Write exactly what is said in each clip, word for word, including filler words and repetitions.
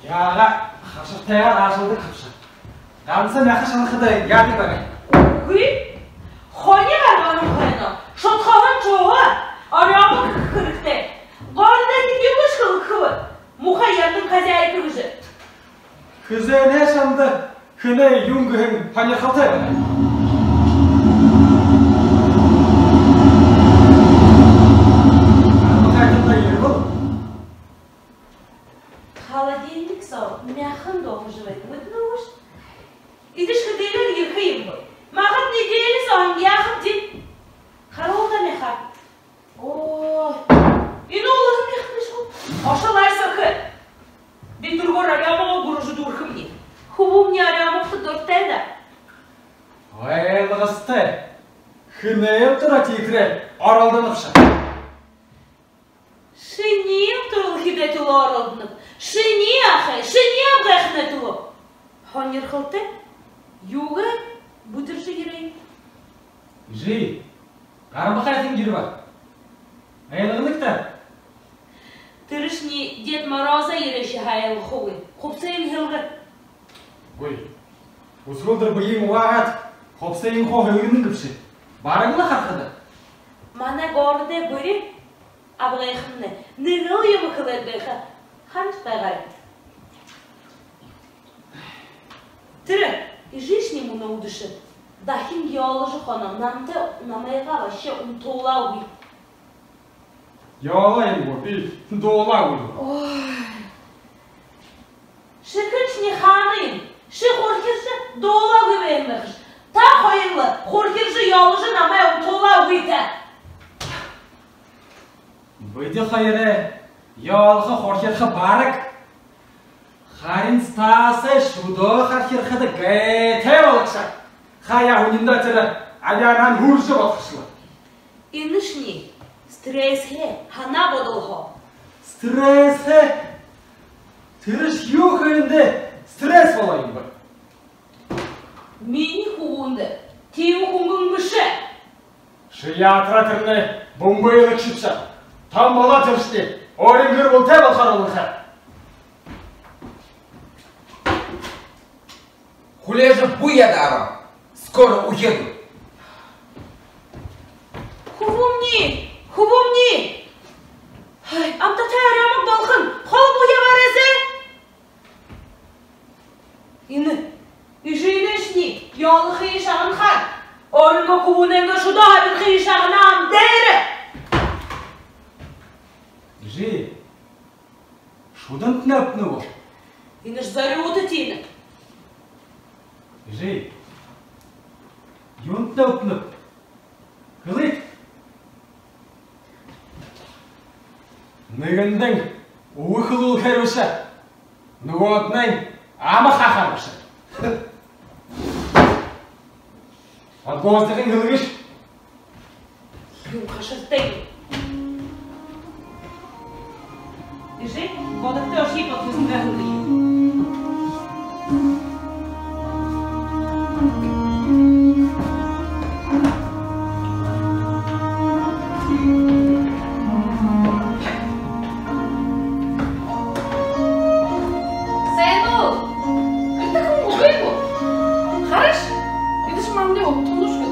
Яагаа хашартайгаар аашалдаг хабша. Ганса мяха шанахада яадаг байгаа. Үгы. Хони гаргана хойно. Шудхаһан шуһа. Орёомог хэрэгтэй. Городо тэдэ юумэшье хэлэхэбэ. Муха ябадаг хозяйка гэжэ. Хэзээнэй шамда хэнэй юун гэһэн һонирхолтой байна. Арбахайтанда ерэбэл. Холодильник соо мяхан доохожо байна. Мэдэнэ гүш? Эдэшье хэдыгээр ерэхэ юм бэ? Магад неделя соо яахабди. Харуулда мяха. Оо, энэ улаһан мяха бэшэ гү? Ошол, ай, сохи. Би түргөөр орёомогоо гүрэжэ дүүрхэмни. Хүбүүмни орёомогто дуратай даа. Ойлгостой. Хэнэйб тура тиихэдэ оролдонобши? Шинии туралхидай түлөө оролдоноб. Шинии ахай, шинии абгайханай түлөө. Һонирхолтой. Юугээ бэдэржэ ерээ. Жи, Гарбахайтан гэр бэ. Айлганагта. Тэрэшни Дед Морозо ерээшье һаа айлгахагүй. Хубсаһыень һэлгэ. Үгы. Үсэгэлдэр бэеыень угаагаад, хубсаһыень хуу һэлгэнэ гээбши. Бараг лэ харахада. Манай городой бүри абгайхамнай нэгэл юумэ хэлээд байха, һанажа байгаарай. Тэрэ эжышни мүнөө үдэшэ дахин ёолжо хоноо, намтай, намайгаа вообще унтуулаагүй. Ёолоо юм гү, би дуулаагүй. Ой. Шэхэшни хаана юм? Ши хурхиржа дуулаагүй байнаш. Та хоёр лэ хурхиржа, ёолжо намайе унтуулаагүйт. Бидэ хоёрой ёолхо, хурхирха бараг. Харин Стасай шүдөө хархирхада гайтай болошоо. Хаяа хүниндэ тэрэ абяанаһаань һүржэ болохош лэ. Энэшни стрессһээ һанаа бодолхо. Стрессһээ? Тэрэш юу хэндэ стресс болоо юм бэ? Минии хүбүүндэ тиимэ хүнгэн бэшэ. Ши яатараа тэрэнээ бүмбэйлэгшэбши. Том болоод, тэрэшни өөрын гэр бүлэтэй болохоор болонхой. Хүлеэжэ буй ядараа. Скоро уеду. Хүбүүмни, хүбүүмни. Ай, амтатай орёомог болохонь. Холо бү ябаарайзэ. Энэ эжынэшни ёолхые шагнахаар, өөрынгөө хүбүүнэйнгээ шүдөө абирхые шагнаан дээрэ. Эжы, шүдэнтнай үбтэнэ гү? Энэш зорюута тиинэ. Эжы, юунтнай үбтэнэб? Хэлыт. Нэгэндэнь үгэ хэлүүлхээр бэшэ, нүгөөдэнь ама хаахаар бэшэ. Подгоздыгынь хэлэгыш. Юун хашартай юм. Эжы, бодогтой ошыпод хүсэнгээ хэлэгыш. Сайн уу? Эдэ хүн үгы гү? Харыш, эдэш мамда үбтэнэ гүш гү?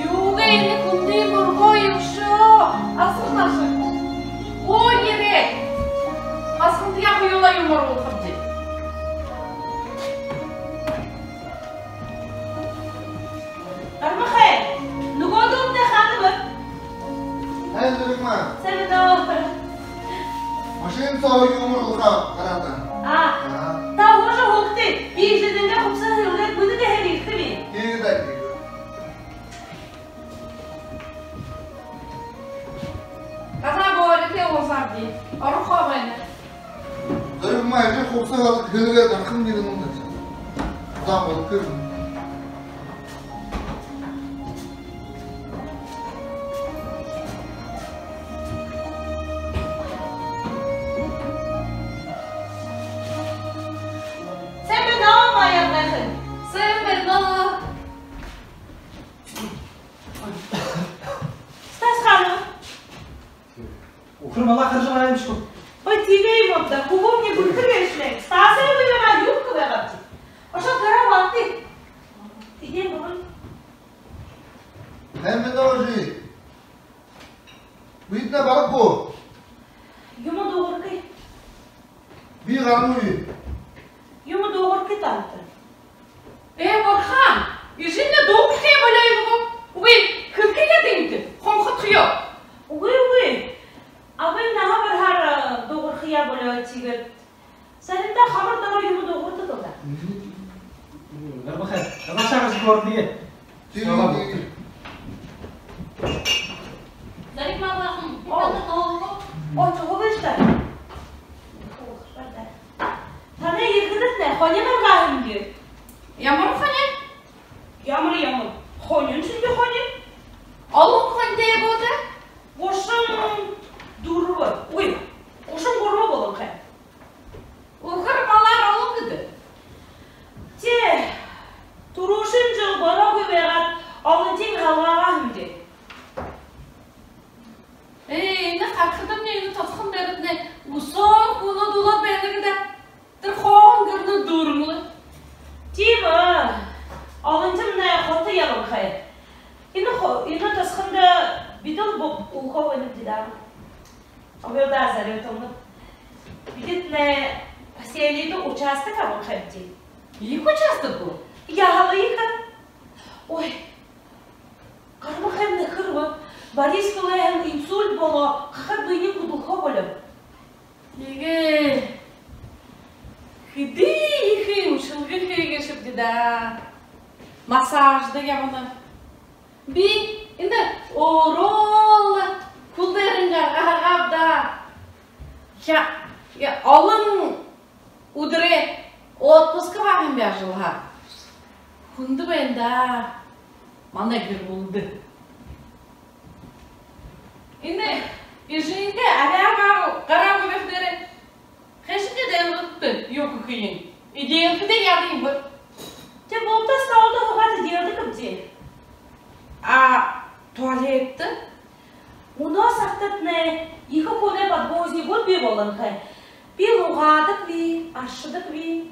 Юугээ, энэ хүндэ мүргөө юм шуу. Асар наша. Оо, ерээ. Басагантаяа хоюулаа юумэ оруулхабди. Гармахай, нүгөөдэлтнай хаанаб? Һайн, Зоригмаа. Сайн байна. Машина соо юумэ оруулха гараад. А. А. Та уже һуугты. Би эжыдэнгээ хубсаһа һэлгээд, мүнөө һэеы ерэхэб. Тиигээд али. Газаа бөөритэ уусаарди. Орохо байна. Зоригмаа, эжы хубсаһа һэлгээд, гарахам, нэгэн ундаа. Удаан болохогүй. Сайн байна, Маяг ахай. Сайн байна. Стас хаана? Үхэр малаа хаража байгаа юм шуу. Ой, тиигээ юм даа. Хүбүүмни бэрхэ гээшэ лэ. Стасай Юумэ дуугархат аабта? Ээ, бурхан, эжынь дуугархаяа болёо юм гү? Үгы, хэлэхэ юм даа. Хонходохоёо. Үгы, үгы. Абын наһа бараһаар дуугархаяа болёо, тиигээд Заримдаа хамар доро юумэ дуугардаг лэ даа. Гарбахай, газаашаа гаража хөөрэлдэе. Тиигээ, тиигээ. Зарим малгайхан, би танда туһалха гү? Оо, туһалыш даа. Танай ерэхэдэтнай хони гаргаа һэмди? Ямар хони? Ямар, ямар? Хонин шэнги хони. Олон хонитой гүт? Гушан дүрбэ. Ой, гушан гурба болонхой. Үхэр малаар олон гэдэг. Тээ, түрүүшын жэл болоогүй байгаад, олонтнай халгаагаа һэмди. Ээ, энэ харахадамни, энэ тосхон дээрэтнай үсөөн хүнүүд үлөөд байна гэдэг. Тэрэ хооһон гэрнүүд дүүрэн лэ. Тиимэ, олонтнай хото ябанхай. Энэ хо-, энэ тосхондо бидэл бү үлхөө байнабди даа. Обёдаа зарётомно. Бидэтнай поселениедэ участок абанхайбди. Ехэ участок гү? Яһала ехэ. Ой, гармахаймнай хэрбээ Борис хүлеэһэн инсульт болоо, хахад бэеынь хүдэлхөө болёо. Тиигээ, хэды ехэ эмшэлгэ хээ гээшэбди даа. Массажда ябана. Би энэ өөрөө лэ хүл дээрэнь гаргаһан ааб даа. Яа, яа, олон үдэрэй отпуск абаһан би ажалһаа. Хүндэ байна даа манай гэр бүлэдэ. Энэ эжынгээ аряа гараа, гараа гү гэхэдээрээ, хайшан гээд айлгагты, юу хэхыень? Эдеэлхэдээ яадаг юм бэ? Тээ, булта столдо һуугаад эдеэлдэг юм тээ. А туалетдэ? Мүнөө сагтатнай ехэ хүнэй подгузник бии болонхой. Би һуугаадаг би, аршадаг би.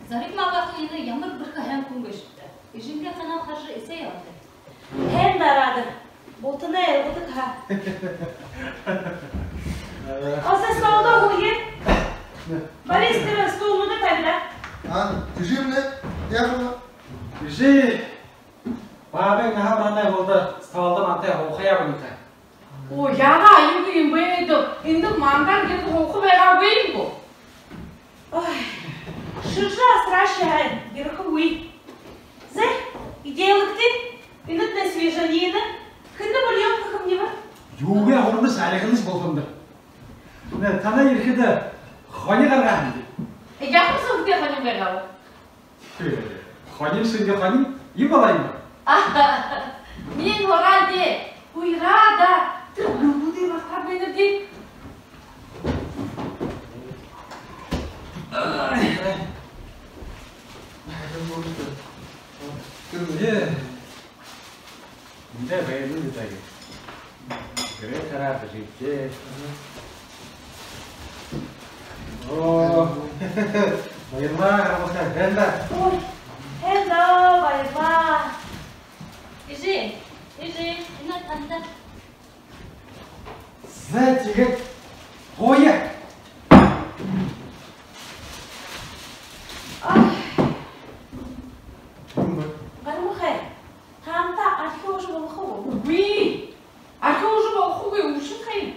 Зарим малгайхан, энэ ямар бэрхэ һайн хүн гээшэб даа. Эжынгээ ханаа хаража эсээ ябадаг. Хэн дараада? Бултанай айлгадаг ха. Аса столдо һууя. Борис, тэрэ стулнуудаа табида. А, эжымни яахаб? Эжы, баабай наһа бараһанай һүүлдэ столдо мантай һуухаяа болонхой. Оо, яагаа аюулгүй юм бэ даа. Эндэ мандаа ерэжэ һууха байгаагүй юм гү? Ой, шэжэ асараашье һаа, ерэхэгүй. Зай, эдеэлэгты, энэтнай свежанина, хэндэ бульон хэхэмни бэ? Юугээ һуранаш, арилганаш болохонь даа. Нэ, танай ерэхэдэ хони гаргаа һэмди. Ямар сүртэй хони байгааб? Хонин шэнги хонин юм болоо юм. Аха, миин һураад, уяраад, тэрэ гүлүүдые мартаад байнабди. Ай. Тэрэ Эндэ байнал даа. Гэрээ тараад эжы. Оо. Баярлаа, гарбахай, байна даа. Ой, баярлаа, баярлаа. Эжы, эжы, энэ танда. За, тиигээд һууя. Ай. Юм бэ? Гармахай. Таанадта архи уужа болохо гү? Үгы. Архи уужа болохогүй, үбшэн хаяа.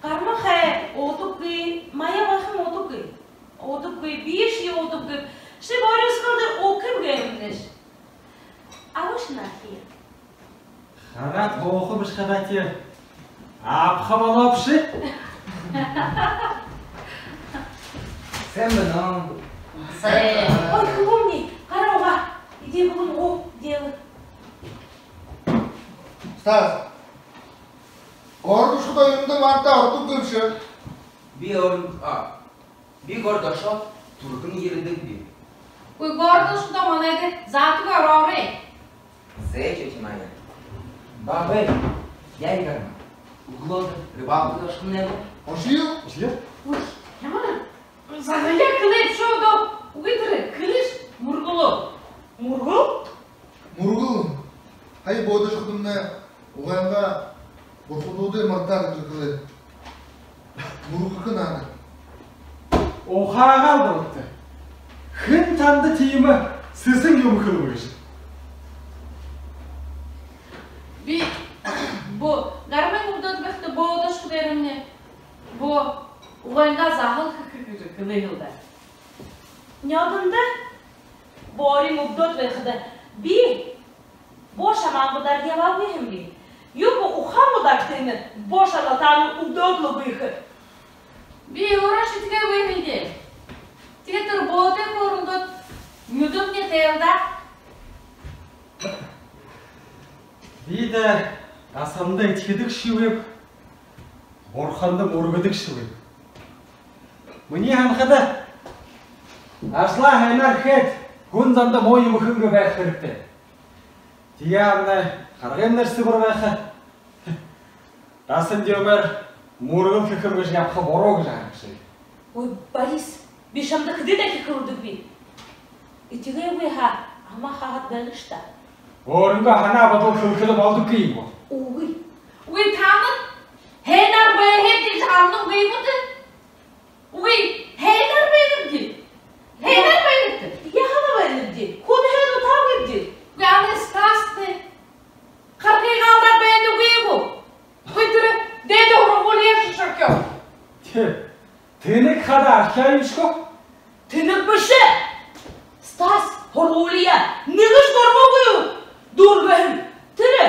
Гармахай уудаггүй, Мая байхань уудаггүй. Уудаггүй, бишье уудаггүй. Ши Борис хүндэ уугты гээбэш. Абыш архи. Хараад һууха бэшэ хадаа тээ. Абаха болообши. Сайн байна. Сайн. Ой, хүбүүмни, гараа уугаа. Эдеэ, хүбүүмни, уу, эдеэ. Стас, город ошоходоо юундэ манда ородоггүй бэшэ? Би ород, а, би город ошоод, түргэн ерэдэг би. Үгы, город ошоходоо манайда заатагүй ороорой. Зай, тётя Мая. Баабай, дядя Гарма. Үглөөдэ рыбалкада ошохомнай гү? Ошоё. Ошоё. Ой, ямар загалай хэлээ бшуу даа. Үгы, тэрэ хэлэш мүргэл. Мүргэл? Мүргэл. Һая бодожо ошоходомнай угайнгаа бурхадуудые мартаа гэжэ хэлээ. Мүргэхэ надо. Ухаагаа л дурагты. Хэн танда тиимэ сэсэн юумэ хэлэбэ гэжэ? Би бү гармын үбдөөд байхада бодоошье дээрэмни, бү угайнгаа заһал хэхэ гэжэ хэлээ һэн даа. Нёдондо, Бори үбдөөд байхада би бо шамаан бодоод ябаагүй һэмби. Юуб, ухаан бодоод тэнэ бо шамаан таны үбдөөд лэ үгы хэ. Би өөрөөшье тиигээгүй һэмби. Тиигээд тэрэ Ботой хөөрэлдөөд, нюдэмни тайлдаа. Би даа дасанда этигэдэгшьеб, бурханда мүргэдэгшьеб. Минии һанахада, ажалаа һайнаар хээд, хүн зондо муу юумэ хэнгүй байха хэрэгтэй. Тиигээ һаамнай харгымнай сэбэр байха. Дасан юумээр мүргэл хэхэм гэжэ ябаха буруу гэжэ һанахашье. Ой, Борис, би шамда хэды дахин хэлэдэгби. Этигээгүй һаа, ама хахад байнаш даа. Өөрынгөө һанаа бодол хэлэхэдэ болдоггүй юм гү? Үгы. Үгы, танай һайнаар байһан гэжэ һананагүйбди. Үгы, һайнаар байнабди. Һайнаар байнабди. Яаһан байнабди? Хүн һайн утаагүйбди. Үгы, ана Стастай харгыгаа алдаад байнагүйб. Үгы, тэрэ дээдэ һургуулияа шэрхёо. Тэ, тэнэг хада архяа юм шэхэ. Тэнэг бэшэ. Стас һургуулияа нэгэшье дүүргээгүй, дүүргэһэн. Тэрэ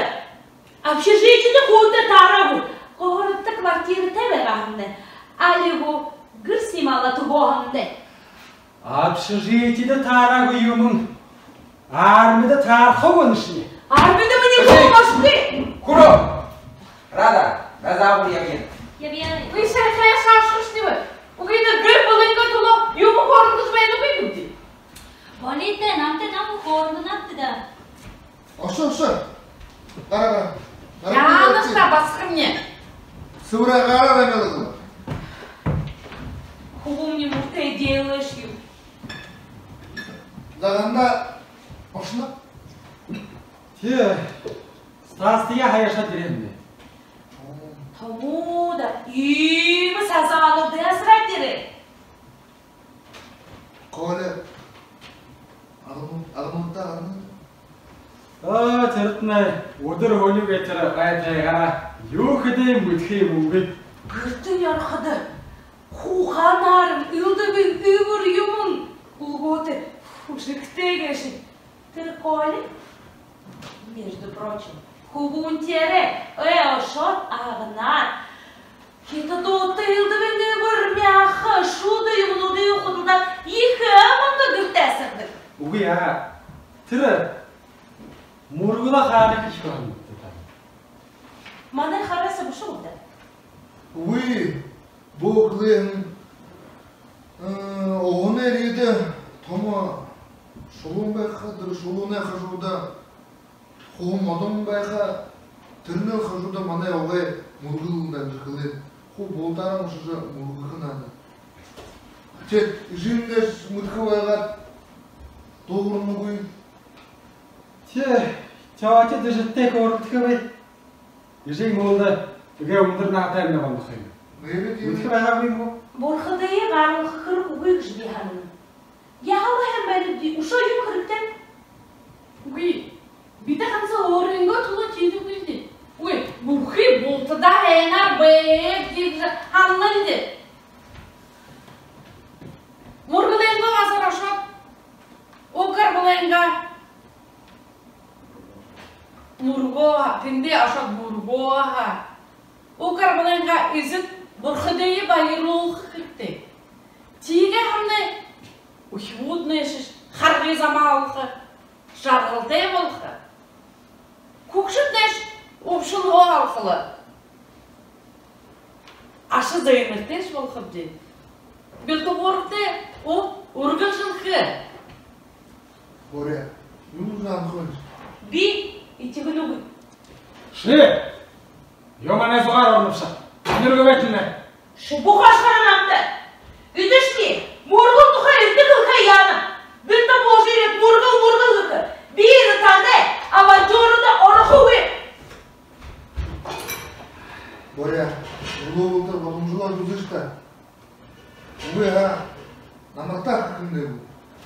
общежитиедэ хүнтэй таараагүй, городто квартиратай байгаа һэмнай. Али гү, гэр снималаад үгөө һэмнай. Общежитиедэ таараагүй юумэн армида таарха гү, нэшни? Армида минии... Эй! Хөөрэшэгүй. Хүрөө! Рада, газаа бү ябая. Ябая. Үгы, ши хаяа шаашхаш даа бэ? Үгы, энэ гэр бүлэйнгөө түлөө юумэ хөөрэлдэжэ байнагүйбди. Болитой, намтай намһаа хөөрэлдэнэбди даа. Ошо, ошо. Гара, гара. Гара, яанаш гара, та басагамни? Сэбэрээ гараарай, милые. Хүбүүмни мүртэй, делаешь юм. Заганда ошоно. Тэ, Стастай хаяашаад ерээ һэмнай. Томуудаа иимэ сазаануудые асараад ерээ. Коля, Агнур, Агнуртай гарана. Оо, тэрэтнай үдэр хоног тэрэ гай тайгаараа юу хэдэ юм, мэдэхэ юм үгы. Гэртэнь орходо, хуу ханааран элдэбын эбэр юумэн үлгөөтэй, хүшэгтэй гээшэ. Тэрэ Коля, между прочим, хүбүүнтэеэ, э, ошоод, Агнар хитадуудта элдэбын эбэр мяха, шүдэ юумэнүүдые худалдаад, ехэ мунда гэртээ асардаг. Үгы, яагаа. Тэрэ мүргэл хаана хэжэ байгааб даа? Манай хараһаа бэшэ гү даа? Үгы, бү хэлэһэн, э, уһанай эрьедэ томо шулуун байха, тэрэ шулуунай хажууда хуу модон байха, тэрэнэй хажууда манай угай мүргэл даа гэжэ хэлээ. Хуу бултаараа ошожо мүргэхэ надо. Тээд эжынь гээшэ мэдэхэ байгаад, дуугарнагүй. Тэ, тётя эжытэй хөөрэлдэхэ бай. Эжынь мүнөө эгээ үндэр наһатай юм байна ха юм. Нээрээ тиимэ. Мэдэхэ байгаагүй юм гү? Бурхадые гаргалха хэрэг үгы гэжэ би һананаб. Яаһан байнабди, үшөө юун хэрэгтэй? Үгы, бидэ ханса өөрынгөө түлөө тиидэгбди. Үгы, бүхы бултадаа һайнаар байг гэжэ һананабди. Мүргэлэйнгөө газар ошоод, уг гарбалайнгаа мүргөө һаа, тэндээ ошоод мүргөө һаа. Уг гарбалайнгаа эзэд бурхадые баярлуулха хэрэгтэй. Тиигээ һаамнай үхибүүднайшье харгы замаа олохо, жаргалтай болохо. Хүгшэднэйшье үбшэн һоо алхала, аша зээнэртэйшье болохобди. Бэлтэгүүртэ үб үргэлжэлхэ. Боря, юун һанахабши? Би этигэдэггүй. Ши! Юумэнэй зугаар орнобши. Нэргэ байтнэ. Ши бү хашхаран амта. Эдэшни мүргэл тухай эртэ хэлэхэ яана. Бэлтэ боложо ерээд мүргэл, мүргэл гэхэ. Би энэ танда авантюрада орохогүй. Боря, үлүү болотор бодомжолоод үзыш даа. Үгы һаа, Намартаа хэхэ юм даа.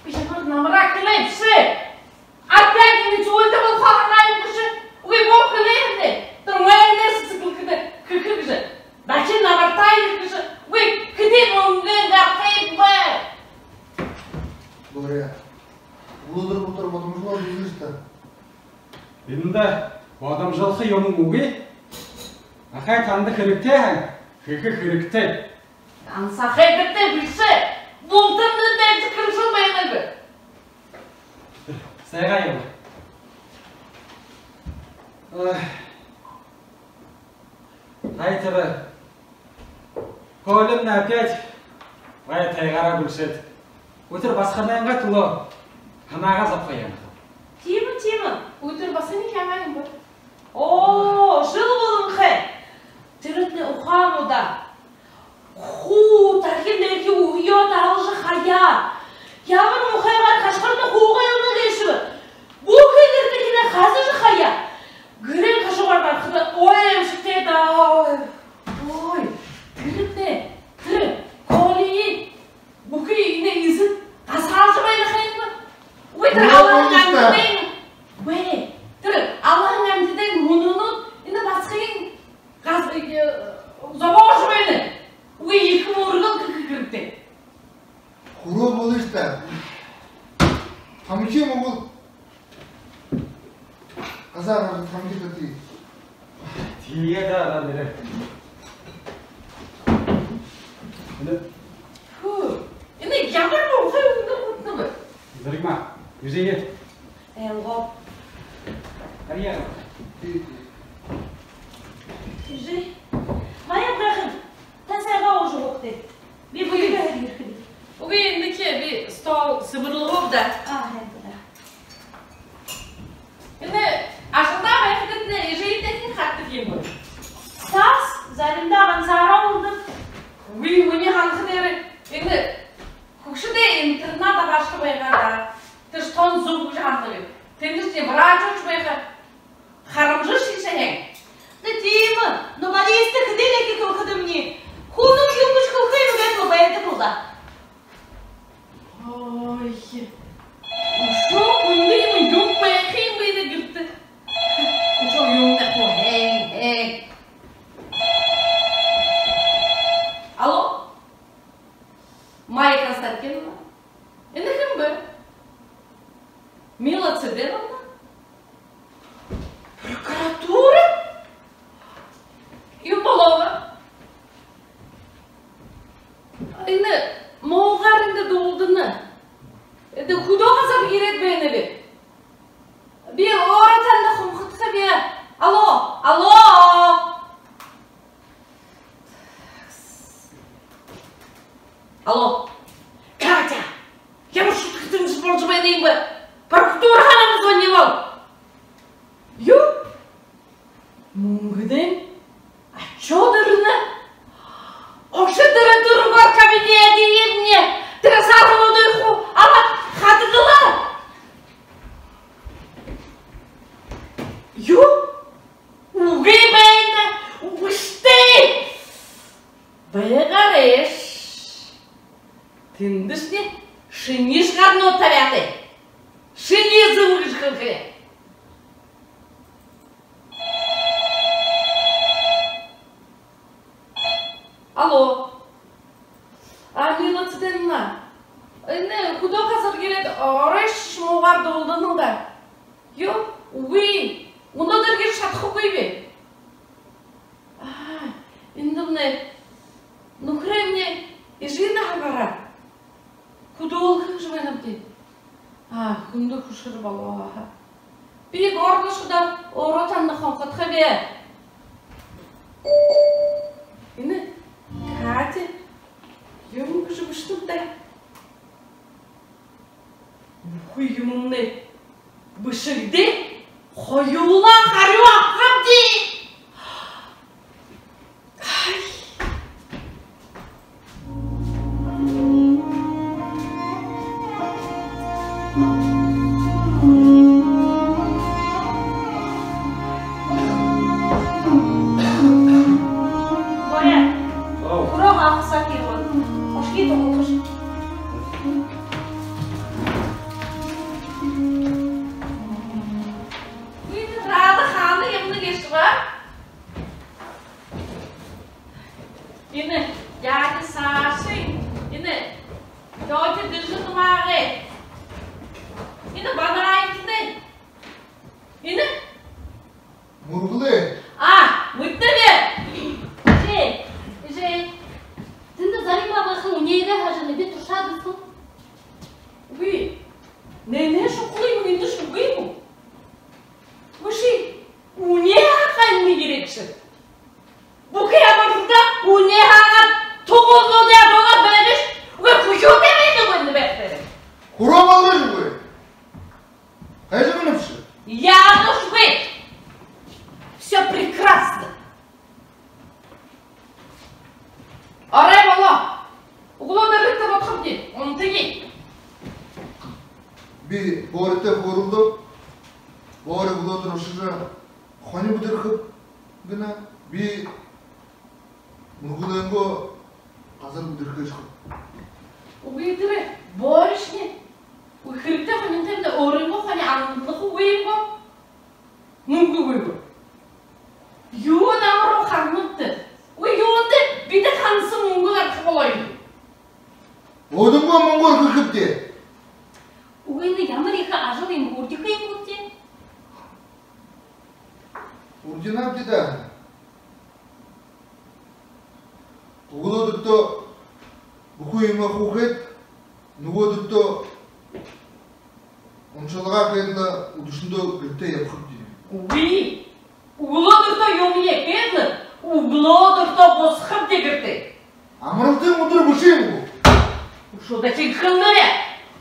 Би чамда намараа хэлээ бшуу. Опять энэ зүйлдэ болохо һанаа юм бшуу. Үгы, бү хэлээ һэн даа. Тэрэ майонез сэсэглэхэдэ хэхэ гэжэ. Дахин намартаа ерэхэ гэжэ. Үгы, хэды мүнгэн гараха юм бэ? Боря, өөдэр бүдэр бодомжолоод үзыш даа. Эндэ бодомжолхо юумэн үгы. Ахай, танда хэрэгтэй һаань, хэхэ хэрэгтэй. Ансахай гэртээ бэшэ. Бултандаа дээжэ хэршэл байна гү? Сайгаа ябаа. Эх. Ай, тэрэ Колямнай опять гай тайгаараа бэлшээд, үтэр басаганайнгаа түлөө һанаагаа зобохо юм. Тиимэ, тиимэ. Үтэр басаганиинь яагаа юм бэ? Оо, жэл болонхой. Тэрэтнай ухаан удаа. Хуу тархинь дээрэ үһөө таалжа хаяа. Ямар муухайгаар хашхаран хуугаа юм гээшэб. Бүхы гэртэхинээ хазажа хаяа. Гэрэй хажуугаар гарахада, ой, аймшагтай даа, ой. Ой, тэрэтнай, тэрэ Коляе бүхы энэ эзэд гасаалжа байна ха юм. Үгы, тэрэ алаһан амитадайнь, үгы, тэрэ алаһан амитадайнь мүнөөнүүд энэ басаганиинь гас-, э, зобоожо байна. Үгы, ехэ мүргэл хэхэ хэрэгтэй. Хүрөө болыш даа. Тамхи мүгэл. Газаа гаража тамхи татая. Тиигээд даа, нээрээ. Энэ. Хүү. Энэ ямар муухай үндэр хүтэнэ бэ? Зоригма, эжыгээ. Элгоо. Харая. Эжы. Мая, брахан. Та сайгаа уужа үгыт. Би бэлигээ ерэхэб. Үгы, эндэхи би стол сэбэрлэхэб даа. А, һайн даа. Энэ ажалдаа байхадатнай эжытэйхин хардаг юм гү? Саас заримдаа гансаараа унадаг. Үгы, минии һанаха дээрэ энэ хүгшэдэй интернат абаашаха байгаа даа. Тэрэш тон зүб гэжэ һананаб. Тэндэшни врач ууж байха. Харамжа шэнги шэнги. Тэ тиимэ, но Бористо хэды лэ ехэ хэлэхэдэмни, хүнүүд юун гэжэ хэлэхэ юм гээд лэ байдаг лэ даа. Ой. Үшөө хүндэ юумэн, юумэн байха юм байна гэртэ. Үшөө юумэн даа хуу, эй, эй. Алло? Майя Константиновна? Энэ хэн бэ? Мила Цыденовна? Прокуратура? Юун болооб? Энэ муугаар эндэ дуулдана. Эдэ хүдөө газар ерээд байнаб. Би өөрөө танда хомходохо би. Алло, алло. Алло. Катя! Ямар шүтэгтэншье болжо байна юм бэ? Прокуратура һаа намда звонила. Юу? Мүнгэдэнь отчёт ирэнэ. Ошоод, тэрэ түргөөр кабинедые ерэнэ. Тэрэ саарһануудые хуу абаад хадагалаа. Юу? Үгы байна, үгыштэй. Байгаарайш. Тэндэшни шинииш гарнууд табяатай. Шинии зүб гэжэ хэлэхэ. Алло. А, Мила Цыденовна. Энэ хүдөө газар ерээд, оройшье муугаар дуулданал даа. Юу? Үгы. Мүнөөдэр ерэжэ шадахагүйб. А, эндэмнай нүхэрэймнай эжынь һаа гараа. Хүдөөлхэ гэжэ байнабди. А, хүндэ хүшэр болоо ха. Би горношходоо өөрөө танда хонходохо би. Энэ Катя юун гэжэ бэшэнэб даа. Бүхы юумэмнай бэшэгдээ, хоюулаа харюу абахабди. Ай. Боря. Оо. Хүрөө хахасаа хирэбэ. Ошохо, тохохош. Тэрэ жэ тумаагай. Энэ Банаайтнай. Энэ Мүргэлэй. А, мэдэнэб. Жэ, жэ. Тэндэ Зарим баабайхин үнеэгээ һажана, би туршаад үзэхэм. Үгы. Нэнэ шухала юм, эндэ шухала юм. Үшөө үнеэ һаахань ерээш. Бүхы абарда үнеэ һаагаад, тугуулнуудаа дуулаад байгааш. Үгы, хүхюутэй байдаг байна бэхтэрэ. Хүрөө болгош үгы. Хайшан нэбшэ? Яадашгүй. Всё прекрасно. Арай болоо. Үглөөдэр хэрэгтэй бодохобди, унтая. Би Боритой хөөрэлдөөб. Бори үглөөдэр ошожо, хони бэдэрхэб гэнэ. Би Мүргэлэйнгөө газар бэдэрхэ гээшэ. Үгы, тэрэ Боришни. Үгы, хэрэгтэй хонинтоймнай өөрынгөө хони амарлаха үгы юм гү? Мүнгэ үгы юм гү? Юу намаруу харнабта? Үгы, юундэ бидэ ханса мүнгэ гаргаха болоо юм? Өөдынгөө мүнгөөр хэхэбди. Үгы, энэ ямар ехэ ажал юм, үрдихэ юм гү тэ? Үрдинэбди даа. Үглөөдэртөө бүхы юумэ хуу хээд, нүгөөдэртөө уншалгаа хээд лэ, үдэшэндөө гэртээ ябахабди. Үгы. Үглөөдэртөө юумэ хээд лэ, үглөөдэртөө бусахабди гэртээ. Амаралтын үдэр бэшэ юм гү? Үшөө дахин хэлэнэб.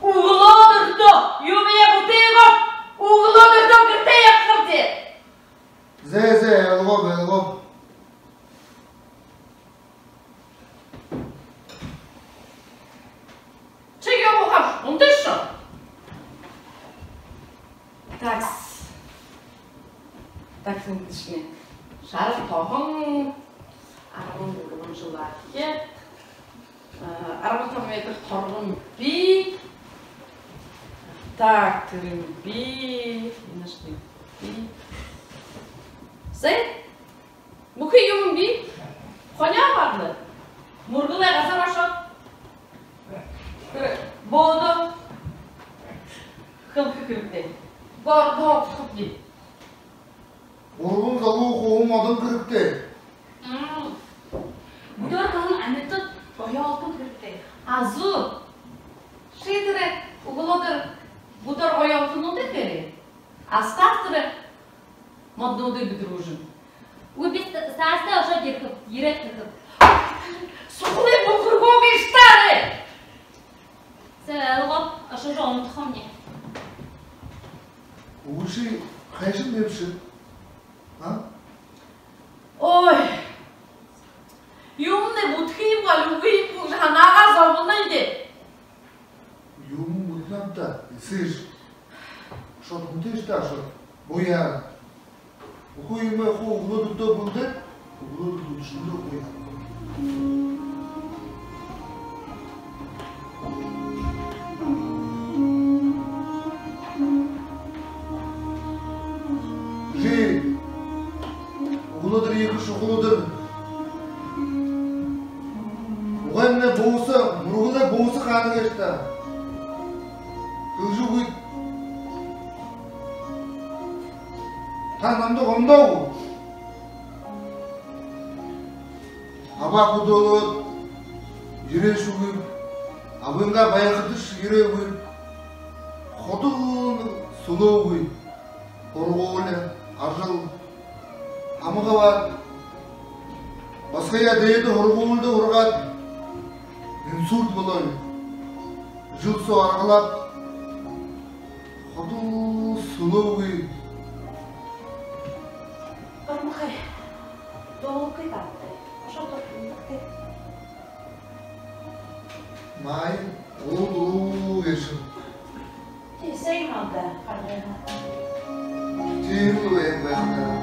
Үглөөдэртөө юумэ бүтээгээд, үглөөдэртөө гэртээ ябахабди. Зэ, зэ, ойлгооб, ойлгооб. Ши юумэ хаш, унтыш. Такс. Такс, унтыш. Шара тоһон, арбан гурбан жэл архи. А, арбан табан метр торгон би. Так, тэрэнь би. Энэшни би. Зэ. Бүхы юумэн би. Хони абаад лэ, Мүргэлэй газар ошоод, тэрэ Бодо хэлэхэ хэрэгтэй. Бодо хэлэхэ хэрэгтэй. Гурбан залуу хуу модон хэрэгтэй. М. Бүдүүр талын амитад гоёолтон хэрэгтэй. Азу. Ши тэрэ үглөөдэр бүдүүр гоёолтонуудые хээрэй. Астаатар модонуудые бэдэрүүжэ. Үгы, би саашадаа ошоод ерэхэб, ерээд хэхэб. Сухалай бүхэргөө гээшэ даа. Зэ, ойлгооб, ошожо унтахамни. Үшөө хайшан нэбшэ? А? Ой. Юумэнэй бүтэхэ юм гү, үгы юм гү гэжэ һанаагаа зобоно даа. Юумэ мүлнаб даа, эсээш. Ошоод унтыш даа, ошоод. Буяа. Бүхы юумэ хуу үглөөдэртөө бэлдээд, үглөөдэр үдэшэндөө буяа. Жэ. Үглөөдэр ехэ шухала үдэр. Угай, манай бууса, Мүргэлэй бууса хаана гээшэб даа? Хэлэжэ үгыт. Та намда гомдоо гү? Абаа хүдөөлөөд, ерээшьегүйб, абынгаа байхадашье ерээгүй, ходол сүлөөгүй, һургуули, ажал, һамга абаад, басагаяа дээдэ һургуулида һургаад, инсульт болооб, жэл соо аргалааб, ходол сүлөөгүй. Ормохой, дуулахагүй даа. Ошоод дуулахагүй. Май, уула, уула гээшэ. Тиимэ юм даа, харгана. Тиимэл юм байна.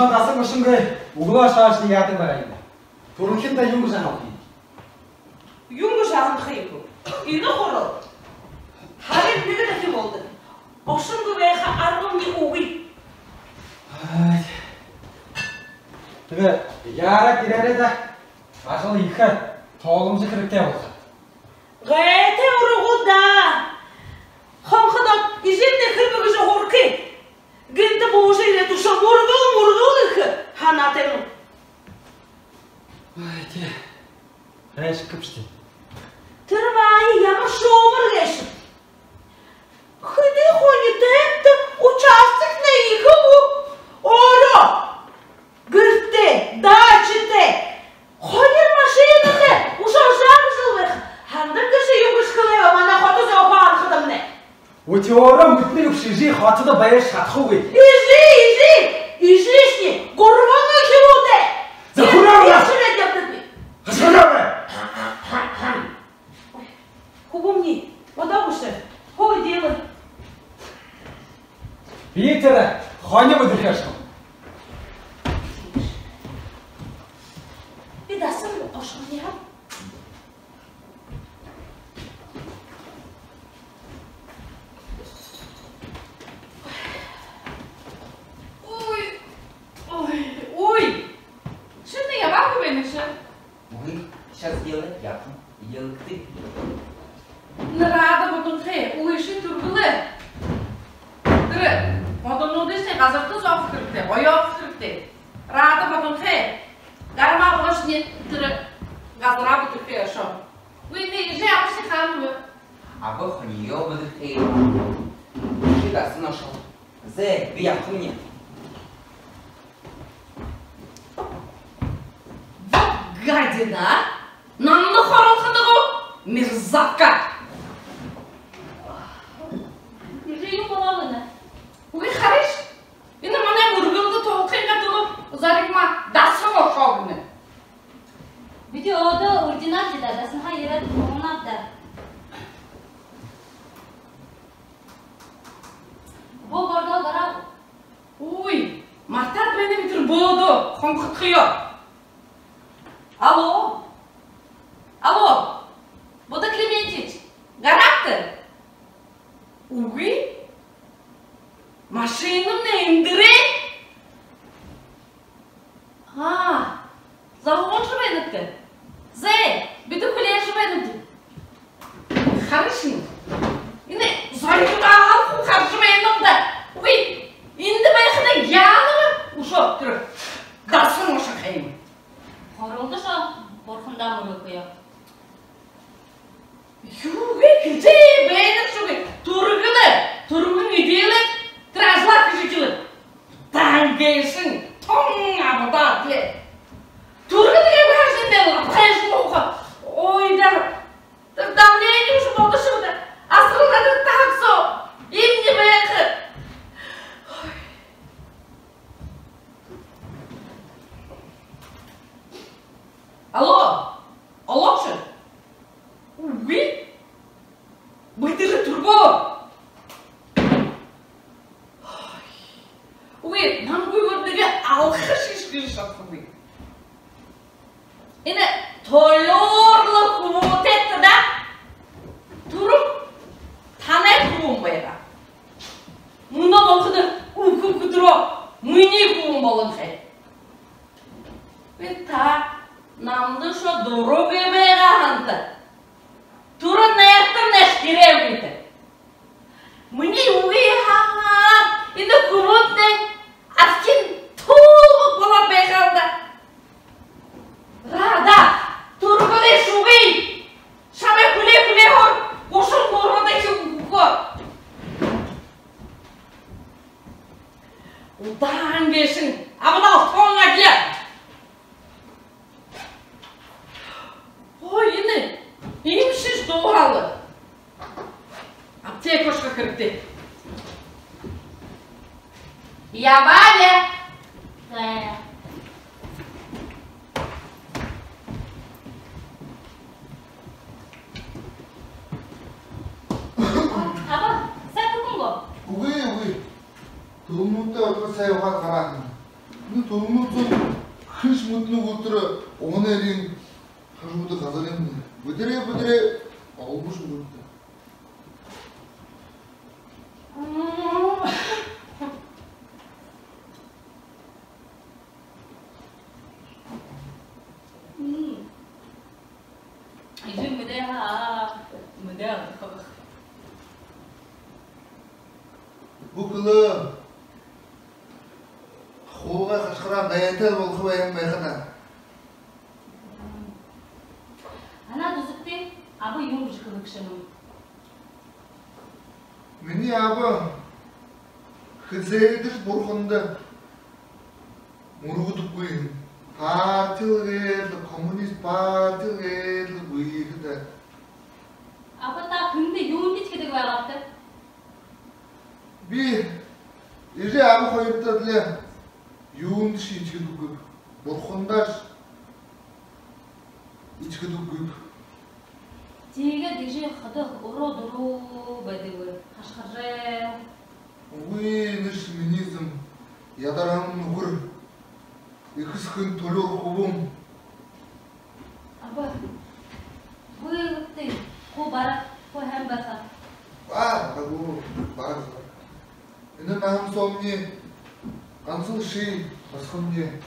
Дасан ошонгүй, үглөө ошоошни яадаг байгаа юм? Түрэлхидөө юун гэжэ һанахаб? Юун гэжэ һанахаб? Энэ хурал һарын нэгэ дахин болодог. Ошонгүй байха аргамни үгы. Ай. Тиигээд яараа гэрээрээ даа. Ажал ехэ, тооломжо хэрэгтэй болохо. Гайтай урагууд даа. Хонходоод, эжымни хэрбээ гэжэ һурахаб, гэнтэ буужа ерээд, үшөө мүргэл, мүргэл гэхэ һанаатай юм. Ай, тээ. Хайшаг гэбэшье. Тэрэ баһа ямар шуумар гээшэб. Хэды хонитой, участокнай ехэ гү? Өөрөө гэртэй, дачатай, хоёр машинатай, үшөө жаа жэл байха. Һандаг гэжэ юун гэжэ хэлээ, манай хото зөөхэй анхадамнай. Үтэ, өөрөө мэдэнэ гүш, эжы хотодо байжа шадахагүй. Эжы, эжы, эжышни гурбан үхибүүдтэй. За, хүрээгү. Хүрээгү. Хүрээгү. Хүбүүмни, одоо гүш, хуу эдеэлэ. Би тэрэ хони бэдэрхээ ошохом. Би дасан ошохом. Ой, ой, ой. Шэнэ ябаагүй байна ши? Үгы, сейчас сделает яахан. Эдеэлэгты. Нарада бодонхой, үгы, ши түргэл. Тэрэ бодонуудыешни газарта зооһон хэрэгтэй, гоёоһон хэрэгтэй. Нарада бодонхой. Гарамаа болошни, тэрэ газараа бэдэрхээ ошоо. Үгы, эжы абашни хаана бэ? Аба хониёо бэдэрхээ. Эжы дасан ошоо. Зэ, би ябахамни. Вот гадина, намда хоролходог гү, мерзавка. Эжы, юун болоо гэнэ? Үгы, харыш. Энэ манай мүргэлдэ тулахынгаа түлөө Зоригмаа дасан ошоо гэнэ. Бидэ одоо үрдинабди даа, дасанһаа ерээд һуунабди даа. Бөө, гордоо гараа. Үй, мартаад байнаб би тэрэ бөөдөө хонходохоёо. Алло? Алло? Будда Клементич, гараабта? Үгы. Машинамнай эндэрэй. Аа, заһууншье байнат даа. Зэ, бидэ хүлеэжэ байнабди. Харыш. Энэ Зоригмаа хуу хаража байнам даа. Үгы, эндэ байхадаа яанаб, үшөө тэрэ дасан ошохо юм. Хоролдошоо, бурхандаа мүргэхөө. Юугээ хэжэ байнабши, үгы. Түргэнэ, түргэн эдеэлээд, тэрэ ажалаа хэжэ эхилээ. Даан гээшэнь тон абадаа тээ. Түргэн гээ бэшэ, эндэ лабхайшни ууха. Ой даа. Тэрэ давлениемшье бодошоо даа. Асаралга даа, тахсоо. Иимэ байха. Ой. Алло. Алло, ши? Үгы. Бэдэрээ, түргөө. Үгы, намгүйгөөр нэгэ алхашье шадахагүй. Энэ Тойёор лэ хүбүүтэйт даа. Түрүүн танай хүбүүн байгаа. Мүнөө болоходо, үхибүүдтэ минии хүбүүн болонхой. Би та намда шууд дурагүй байгаа һанаатайб. Түрүүн найртамнай шэхирээ үгыт. Минии үгы һаа, энэ хүбүүнтнай архин түлбэг болоод байха юм даа. Рада, түргэнэш, үгы. Шамай хүлеэ, хүлеэ һуур, гушан гурбадахи үгэхөө. Удаан гээшэнь абадаа алтан адли. Ой, энэ иимэшье дууһаа лэ. Аптека ошохо хэрэгтэй. Ябаа лэ. Зай. Аба, сайн бү гү? Үгы, үгы. Түрүүнүүдтэ одоо сайн ухаад гараһан. Энэ түлмөөн зон хэншье мэдэнэгүйб тэрэ уһанай эрьен хажууда газар юм. Бэдэрээ, бэдэрээ, олбошье үгы. Эжы мэдээ һаа, мэдээ. Бү хэлэ. Хуугай хашхараа дайтай болохо байһан байха даа. Һанаад үзэгты, аба юун гэжэ хэлэгшэнэм. Минии аба хэзээдэшье бурханда мүргэдэггүй. Партил гээд лэ, коммунист партил гээд лэ гүйхэдэ. Аба, та хэндэ юундэ этигэдэг байгаабта? Би эжы аба хоёртоо адли юундэшье этигэдэггүйб. Бурхандаашье этигэдэггүйб. Тиигээд эжы ходо уруу дуруу байдаг бэ, хашхаржа. Үгы, энэшье минии зам, ядаран нүхэр. Эхэ эсэгын түлеэр хүбүүн. Аба, гүйлэгты, хуу бараг, хуу һайн байха. Ба, ба, гү, бараг, бараг. Энэ наһан соомни гансал ши басагамни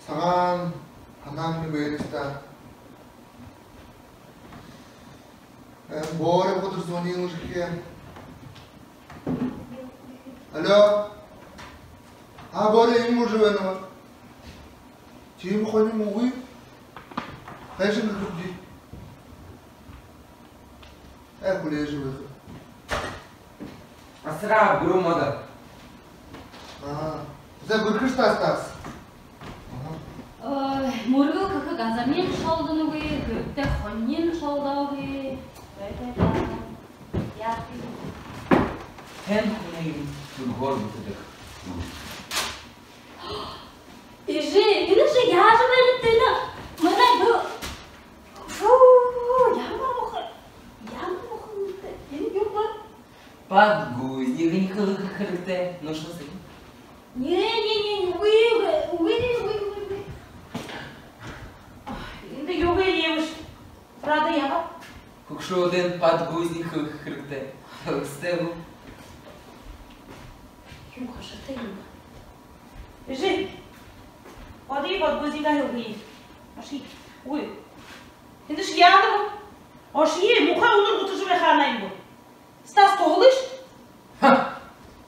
сагаан һанаамни байна ха даа. Э, Боря бүдэр звонил гэхэ. Алло. А, Боря, иимэ жэ байна. Тиимэ хонин үгы. Хайшан гэхэбди? Э, хүлеэжэ байха. Асараа, бэрхэ модо. А, за, бэрхэш таа, Стас. Ой, мүргэл хэхэ газарынь шолдоногүй, гэртээ хонинь шолдоогүй. Бай, бай, бай. Яахаб? Хэн хүнэй түргөөр бүтэдэг. Эжы, энэшье яажа байнабта? Манай бү-, фу, ямар муухай, ямар муухай юм бэ? Энэ юу бэ? Подгузник хэхэ хэрэгтэй. Ну что с этим? Не, не, не, не, үгы, үгы, үгы, үгы, үгы. Ой, эндэ юугээ иимэшье? Правда, яагаад? Хүгшөөдэнь подгузник хэхэ хэрэгтэй. Үстэй гү? Юун хашаатай юм бэ? Эжы, подгузник хэхэ хэрэгтэй. Ошыё. Үгы. Энэшье яадаг юм? Ошыё, муухай үнэр гутажа байха һанаа юм гү? Стас, туһалыш. Ха!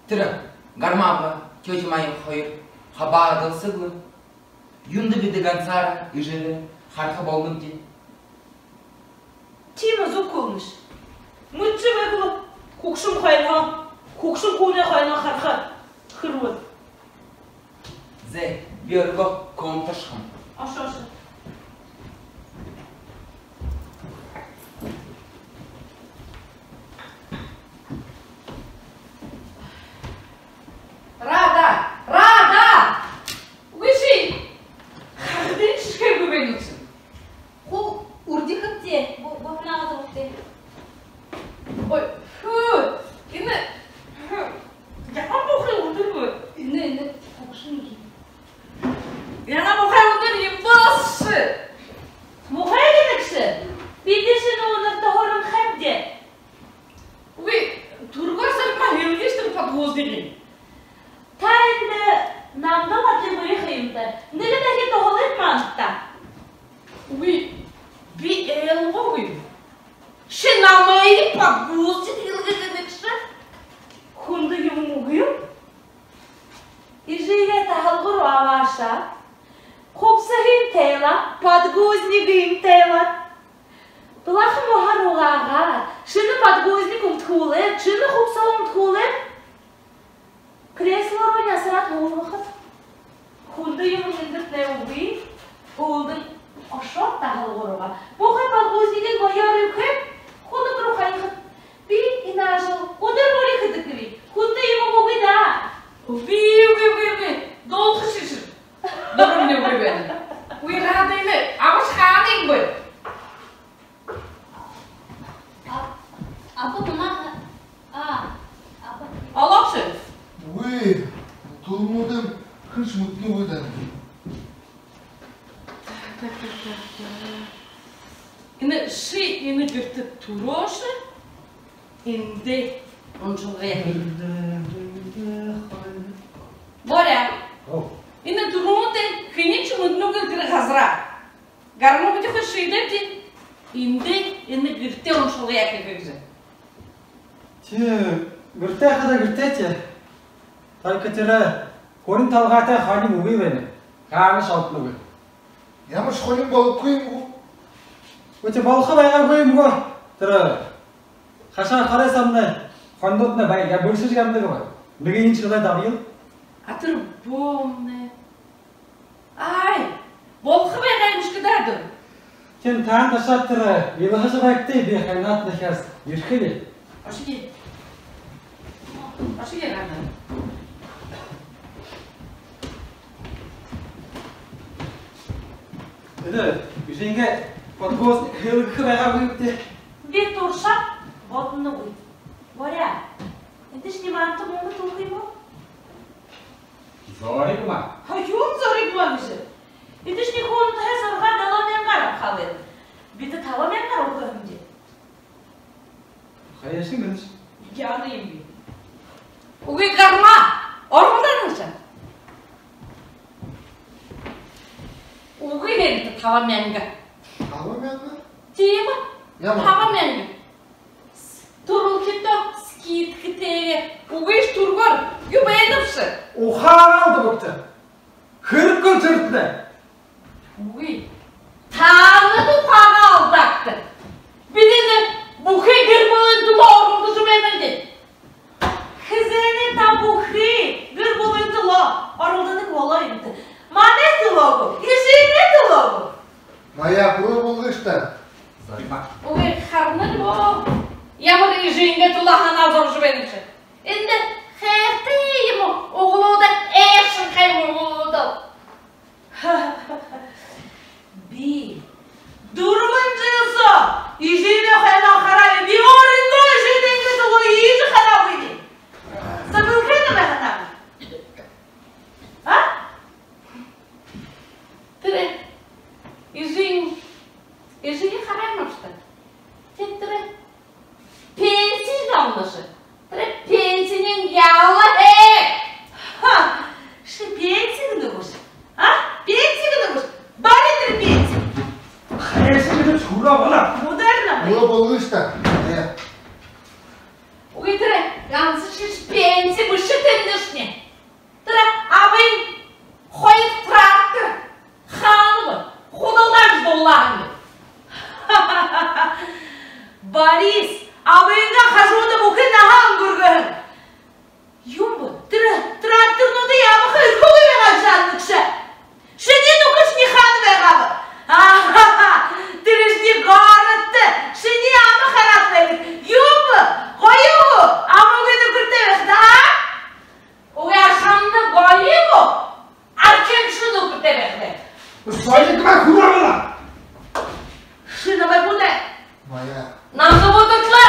Тэрэ Гарма абгай, тётя Мая хоёр хабаадалсагүй. Юундэ бидэ гансаараа эжыгээ хараха болонобди? Тиимэ зүб хэлэнэш. Мэдэжэ байг лэ, хүгшэн хойноһоо, хүгшэн хүнэй хойноһоо хараха хэрбээ. Зэ, би өөрыгөө комнаташхам. Ошо, ошо. Рада! Рада! Үгы ши! Хахадынь шэхээгүй байна гүш? Хуу үрдихэб даа, бу-, буханаа газар үгтээ. Ой, фу, энэ, хм, ямар муухай үдэр бэ? Энэ, энэ хүгшэн гэнэ. Ямар муухай үдэр юм болош? Муухай гэнэ гүш? Бидэ шэнэ үнэртэ һуранхайбди. Үгы, түргөөр сарма хэлэгыш тэрэ подгузникые. Та эндэ намда адли бэрхэ юм даа. Нэгэ дахин туһалыт манда. Үгы, би ойлгоогүй. Ши намайе подгузник хэлэхэ гэнэ гүш? Хүндэ юумэн үгы юм. Эжыгээ таһалга руу абаашаад, хубсаһыень тайлаад, подгузникыень тайлаад, плахмуһаар угаагаад, шэнэ подгузник үмдэхүүлээд, шэнэ хубсаһа үмдэхүүлээд, кресло руунь асараад һуулгахат. Хүндэ юумэн эндэтнай үгы. Һүүлдэнь ошоод, таһалга руугаа, бүхы подгузникыень гоёор эбхэйт, хунаг руу хаяхат. Би энэ ажал үдэр бүри хэдэг гээб. Хүндэ юумэн үгы даа. Үгы, үгы, үгы, үгы. Долхошо ши. Дурам үгы байна. Үгы, Рада, энэ абаш хаана юм бэ? А, аба, манай, а, аба. Алааш. Үгы, түлмүүдынь хэр Шүмэднэ үгы даа. Так, так, так, так, так. Энэ ши энэ гэртэ түрөөшэ, эндэ уншалга яахаб. Боря. Оо. Энэ түрүүндэ хэниинь шүмэднэгүйб тэрэ газараа. Гарма бэшэхэ шиидээбди, эндэ энэ гэртэ уншалга яахаб гэжэ. Тии, гэртэ хадаа гэртэ тии. Только тэрэ хүрин толгойтой хонин үгы байна. Хаанашье олдоногүй. Ямаршье хонин болохогүй юм гү? Үгы, тии, болохо байгаагүй юм гү? Тэрэ хашаа хорёо саамнай хонинууднай бай, я бэлшэжэ ябадаг юм. Нэгэ энэ шэлээ дабаял. А тэрэ болоно. Ай, болохо байгаа юм шэнги даа. Тиин, таанад ошоод тэрэ илгажа байгты, би ханаад наһаа ерэхэб. Ошогы. Ошогы, гадаа. Эдэ, эжынгээ подгузнай хэлэхэ байгаагүй гүт? Би туршаад бодоногүй. Боря, эндэ шни манта мүнгэ түлхы юм гү? Зоригма. Ха, юун зоригма гэжэ? Эдэшни хүндэһээ саргаа далан мянгаар абахабди. Бидэ табан мянгаар үгэһэмди. Хаяашье гээшэ. Яана юм би. Үгы, Гарма, оролдоно гүш? Үгы, эндэ табан мянга. Табан мянга? Тиимэ. Ямар? Табан мянга. Түрэлхидөө скидкатэйгээр, үгы, түргөөр. Юу байнабши? Ухаагаа алдагты. Хэрэггүй тэрэтнай. Үгы. Таанад ухаагаа алдаагты. Бидэ энэ бүхы гэр бүлын түлөө оролдожо байнабди. Хэзээнэй та бүхы гэр бүлын түлөө оролдодог болоо юм даа. Манай түлөө гү, эжынэй түлөө гү? Мая, хүрөө болгыш даа. Үгы, харанал гү, ямар эжынгээ түлөө һанаа зобожо байнабши? Эндэ хайртай юм гү, үглөөдэ ээшэн хайм үглөөдэл. Би дүрбэн жэл соо эжымни хайнаа хараагүй, би өөрынгөө эжынгээ түлөө иижэ хараагүй. Забыл хэ намайе, ханаа? А? Тэрэ эжынь, эжынь хараа юм ааб даа. Тиигээд тэрэ пенси намнаш. Тэрэ пенсиинь яалаа һэ. Ха, ши пенси гэнэ гүш? А? Пенси гэнэ гүш? Бари тэрэ пенси. Хайшаа гэнэ, шүрөө болоо. Ударна. Юу болгыш даа? Э. Үгы, тэрэ ганса ши пенси бэшэ тэндэшни. Тэрэ абын хоёр трактор хаана бэ? Худалдаажа дуулааһан юм. Борис, абынгаа хажууда бүхы наһаа үнгэргэһэн. Юун бэ? Тэрэ тракторнуудые абаха эрхэгүй байгаа жаанагша. Шинии нүхэшни хаана байгааб? Аха-ха! Тэрэшни городто шинии ама хараад байдаг. Юун бэ? Гоё гү? Амагүй нүхэртэй байхада, а? Үгы, ашамна гоё гү? Архин ши нүхэртэй байхада. Соёлтомнай хүрөө болоо. Ши намайе бүдэ. Мая. Намда бүдэ лэ.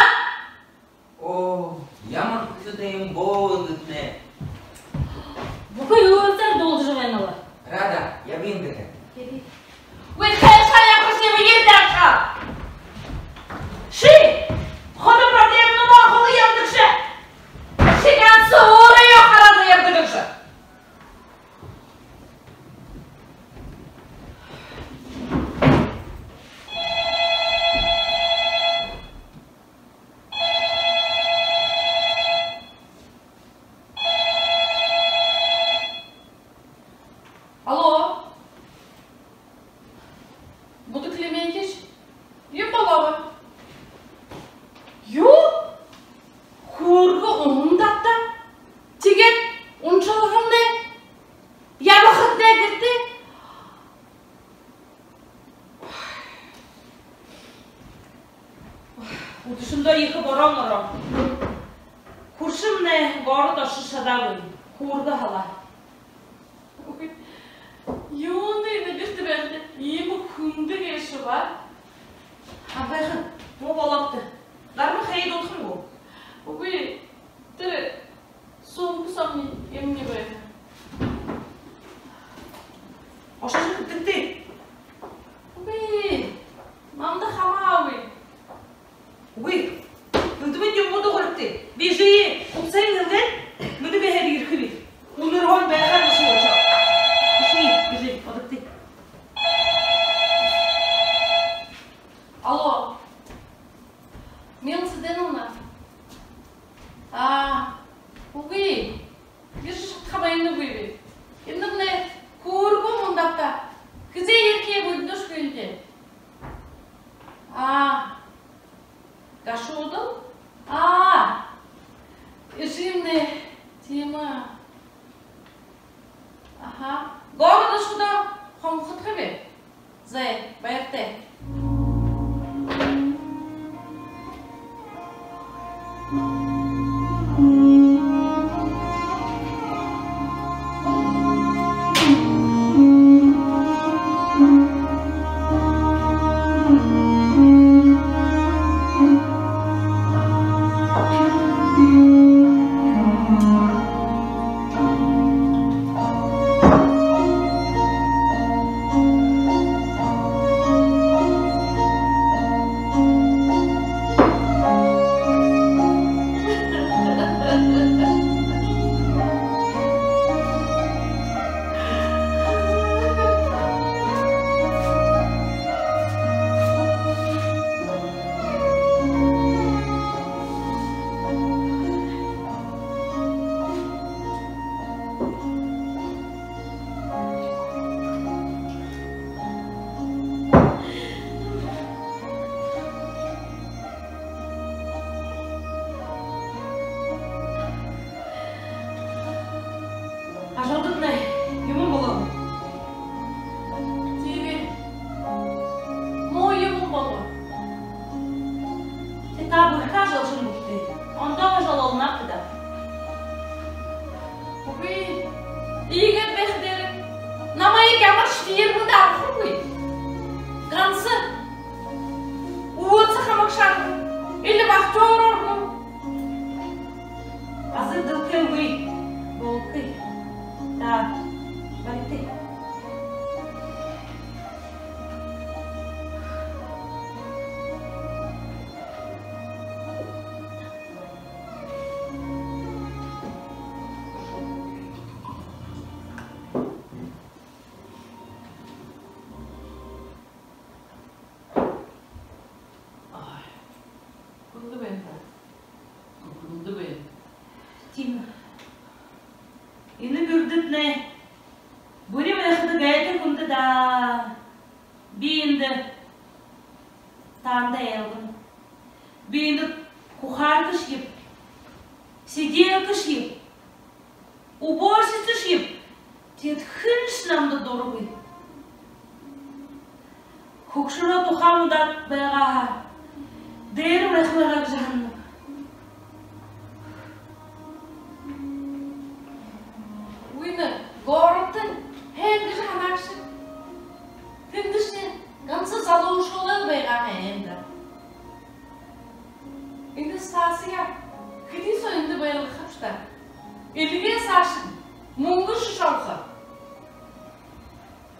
Оо, ямар хүсэтэй юм бэ эндэтнай. Бүхы өөһэдөө дуулдажа байна лэ. Рада, ябыт даа. Ябыт. Үгы, хайшаа ябахаш юм, ерээд ошоо. Ши ходо проблемнуудаа хулаа ябадагша. Ши ганса өөрыгөө хараад ябадагша. Алло. Бүдэ Клементьевич, юун болооб? Юу? Хүүргэ уһан дата. Тиигээд уншалгамнай ябахатнай гэртээ. Үдэшэндөө ехэ бороон ороо. Хүршэмнай город ошожо шадаагүй. Хүүргэ һалаа. Юундэ энэ гэртэ байхада иимэ хүндэ гээшэб? Абайхан, муу болообди. Гарма хээд удхагүй. Үгы, тэрэ сумка соомни юумэн байна. А, город ошоходоо хонходохо бэ. Зай, баяртай. Ажалдатнай юумэн болоо. Тиигээд муу юумэн болоо. Тэ та бэрхэ ажалшан бэшэ гүт? Ондоо ажал олноб даа. Үгы, иигээд байхадаа намайе ямаршье фирмада абахагүй. Ганса өөһэдөө хамагшаар или вахтёроор гү, аза дэлхэйгүй болохо. Та, баригты. Ой, хүндэ байна. Хүндэ байна. Тиимэ. Энэ гэртэтнай бүри байхада гайтай хүндэ даа. Би эндэ таанадта айлган. Би эндэ кухаркашьеб, сиделкэшьеб, уборщицашьеб. Тэдэ хэншье намда дурагүй. Хүгшэрөө тухай муудаад байгаа һаа, дээрэ байха байгаа гэжэ һананаб. Үгы, энэ городто хэн гэжэ һанаагшаб? Тэндэшни ганса залуушуулай байгаа һэн даа. Энэ Стасые хэды соо эндэ байлгахабши даа? Эльгээ саашань мүнгэшье олохо.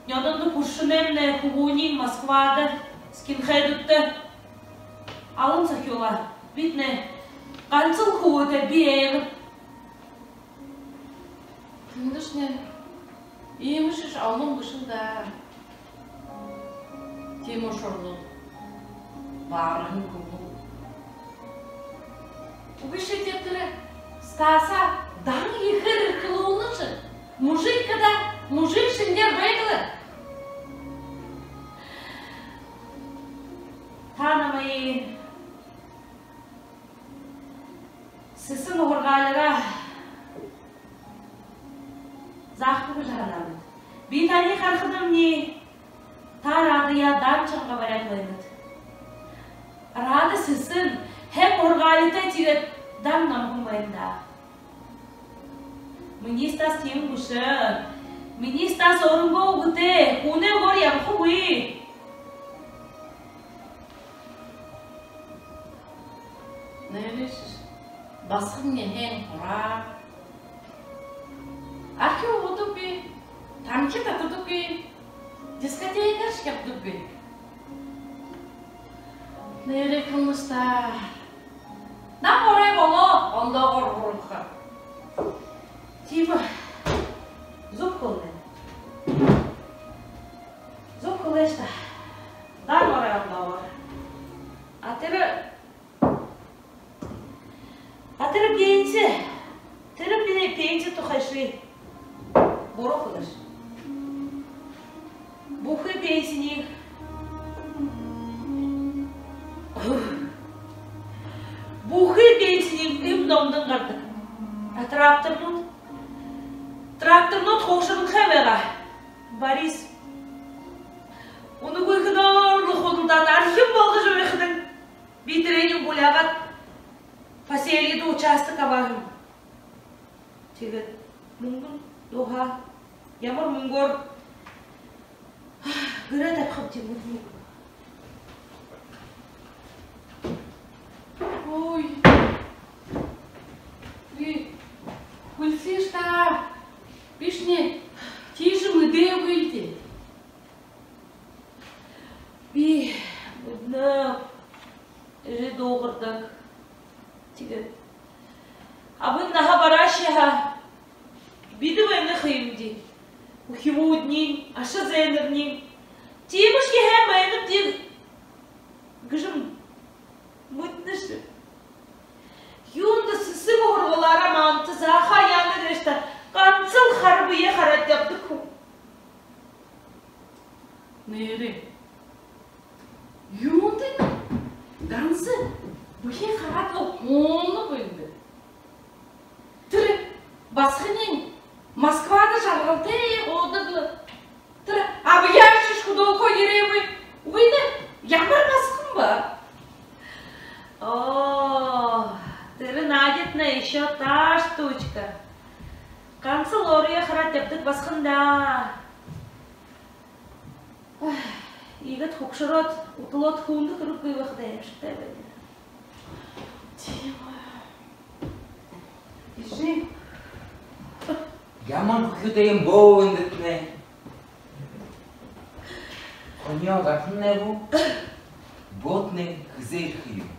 Нёдондо хүршэнэймнай хүбүүниинь Москвада скинхедүүдтэ алан сохюулаа. Бидэнэй гансал хүбүүтэй би айлган. Тэндэшни иимэшье олон бэшэ даа. Тиимэ ушарнууд, бараһан хүбүүн. Үгы, ши тэрэ Стасаа дан ехээр эрхэлүүлнэш. Мужик даа, мужик шэнгеэр байг лэ. Та намайе Сэсэн һургаалида заахагүй гэжэ һананаб. Би таниие харахадамни, та Радаяа дан шанга баряад байнат. Рада сэсэн, һайн һургаалитай, тиигээд дан намхан байна даа. Минии Стас тиимэ бэшэ. Минии Стас өөрынгөө үгэтэй, хүнэй үгөөр ябахагүй. Нээрээшье басаган һайн һураа. Архи угадаггүй, тамхи татадаггүй, дискотекашье ябадаггүй. Нээрээ, хүмүстэ. Дан орой болоо, ондоогоор һургаха. Тиимэ. Зүб хэлэнэ. Зүб хэлээш даа. Дан орой, ондоогоор. А тэрэ, а тэрэ пенси. Тэрэ пе-, пенси тухай ши буруу хэлээш. Бүхы пенсиниинь, бүхы пенсиниинь эм номдонь гарадаг. А тракторнууд, тракторнууд хуушаранхай байгаа. Борис, үнэгүйхэнөөр лэ худалдаад, архин болгожо байхадань, би тэрэниие булиагаад, поселениедэ участок абааһам. Тиигээд мүнгэн юуһаа, ямар мүнгөөр гэрээ табихаб, тиимэ. Ой. Үй, хүлисыш даа. Бишни тиижэ мэдээгүй лэ даа. Би мүнөө эжы дуугардаг. Тиигээд абын наһа бараашье һаа, бидэ байна ха юмди. Үхибүүднэй, аша зээнэрнэй. Тиимэшье һайн байнабди гэжэ мэдэнэш. Юундэ сэсэг һургуулиие маанадта заахаа яана гээшэб даа, гансал хара бэеэ хараад ябадаг хүн. Нээрээ. Юундэ ганса бэеэ хараад һууна бэ эндэ? Тэрэ басаганиинь Москвада жаргалтай һуудаг лэ. Тэрэ абаяа шэшхэ дуугаа ерээгүй. Үгы даа, ямар басаган бэ? Оо, тэрэ Надятнай ещё та штучка. Гансал оройе хараад ябадаг басаган даа. Ах, иигээд хүгшэрөөд, уталаад, хүндэ хэрэггүй байхада аймшагтай байна. Тиимэ. Эжы. Ямар хүхюутэй юм бэ эндэтнай? Хониёо гараһан гү? Бууднай хэзээ ерэхэ юм?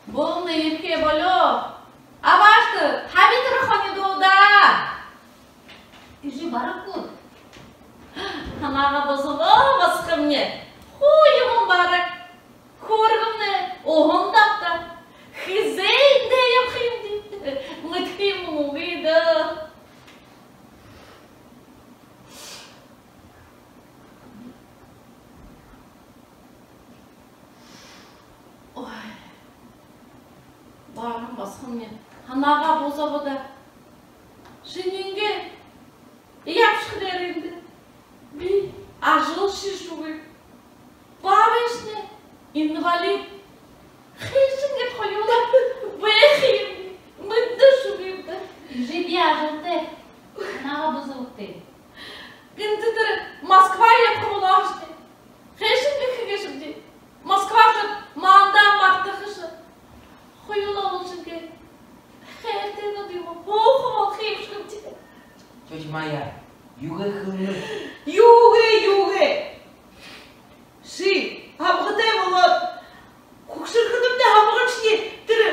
Бууднай ерэхэ болёо. Абаашагты, табин тэрэ хони дуудаа. Эжы, бараг гүт? Һанаагаа бузааб, басагамни. Хуу юумэн бараг. Хүүргэмни уһан дабтаа. Хэзээ эндээ ябаха юмди? Мэдэхэ юм үгы даа. Ой. Бараг басагамни. Һанаагаа бузааб даа. Ши энеэгээ ябашаха дээрэ эндэ би ажал шэшээгүйб. Баабайшни инвалид. Хайшан гээд хоюулаа байха юм, мэдэшээгүйб даа. Эжы, би ажалтайб. Һанаагаа бузаабагты. Гэнтэ тэрэ Москва ябаха болоо һаашни. Хайшан гээд хэхэбди? Москва ошоод, маанадаа мартахаш. Хоюулаа уулзажа, хайртайнууд юумэ һууха болохо юм шэнги. Тётя Майя, юугээ хэлэнэб? Юугээ, юугээ? Ши абгатай болоод, хүгшэрхэдэмнай һамганшни тэрэ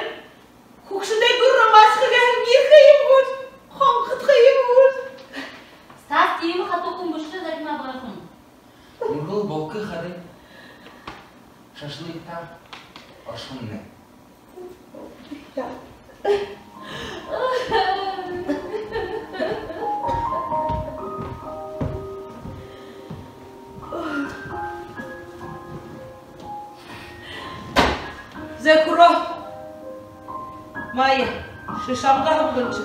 хүгшэдэй гүрэн ромашка гэһэн ерэхэ юм гүш, хонходохо юм гүш? Стас тиимэ хатуу хүн бэшэ даа, Зарина абгайхан. Мүргэл булка харин шашлыктаа оршоно. Зэ, хүрөө. Майя, ши шанга һамганши.